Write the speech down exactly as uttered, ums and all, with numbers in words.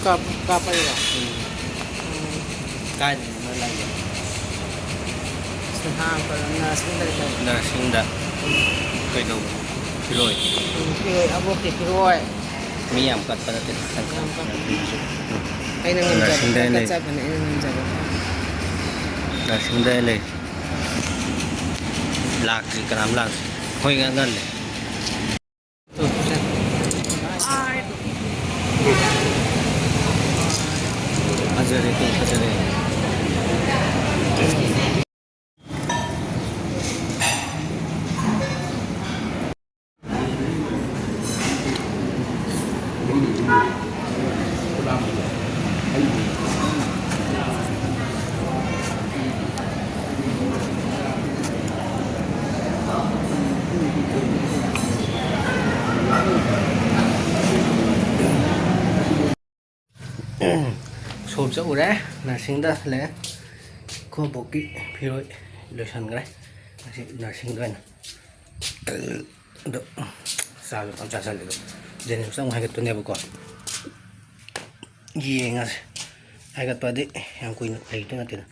ꯀꯥꯞ-, ꯀꯥꯞꯄꯩꯔꯣ? ꯎꯝ꯫ ꯀꯥꯏꯗꯅꯣ ꯅꯣꯏ ꯂꯥꯛꯏꯁꯦ? ꯁꯤꯡꯍꯥ ꯅꯔꯁꯤꯡꯗ ꯂꯩ꯫ ꯅꯔꯁꯤꯡꯗ꯫ ꯀꯩꯗꯧꯕ? ꯐꯤꯔꯣꯏ꯫ ꯎꯝ, ꯐꯤꯔꯣꯏ, ꯑꯕꯣꯛꯀꯤ ꯐꯤꯔꯣꯏ꯫ ꯃꯤ ꯌꯥꯝ ꯀꯠꯄ ꯅꯠꯇꯦ꯫ ꯌꯥꯝ ꯀꯠꯄ꯫ ꯎꯝ꯫ ꯑꯩꯅ ꯉꯝꯖꯕ ꯅꯔꯁꯤꯡꯗ ꯂꯩ꯫ ꯀꯠꯆꯕꯅꯦ, ꯑꯩꯅ ꯉꯝꯖꯕ꯫ ꯅꯔꯁꯤꯡꯗ ꯂꯩ꯫ ꯂꯥꯛꯇ꯭ꯔꯤ, ꯀꯅꯥꯝ ꯂꯥꯛꯇ꯭ꯔꯤ꯫ ꯑꯩꯈꯣꯏ ꯉ-, ꯉꯜꯂꯦ꯫ ꯐꯖꯔꯦ, ꯀꯩ ꯐꯖꯔꯦ꯫ ꯁꯣꯞ ꯆꯠꯂꯨꯔꯦ, ꯅꯔꯁꯤꯡꯗ ꯂꯩꯔꯦ꯫ ꯑꯩꯈꯣꯏ ꯕꯣꯛꯀꯤ ꯐꯤꯔꯣꯏ ꯂꯣꯏꯁꯟꯈ꯭ꯔꯦ꯫ ꯑꯁꯤ ꯅꯔꯁꯤꯡꯗ ꯑꯣꯏꯅ꯫ ꯑꯗꯣ ꯆꯥꯁꯨ ꯐꯖꯅ ꯆꯥꯁꯜꯂꯦ꯫ ꯑꯗꯣ ꯖꯦꯅꯤꯝꯁꯇ ꯑꯃꯨꯛ ꯍꯥꯏꯒꯠꯇꯣꯏꯅꯦꯕꯀꯣ꯫ ꯌꯦꯡꯉꯁꯦ꯫ ꯍꯥꯏꯒꯠꯄꯗꯤ ꯌꯥꯝ ꯀꯨꯏꯅ ꯂꯩꯗꯣꯏ ꯅꯠꯇꯦꯗ꯫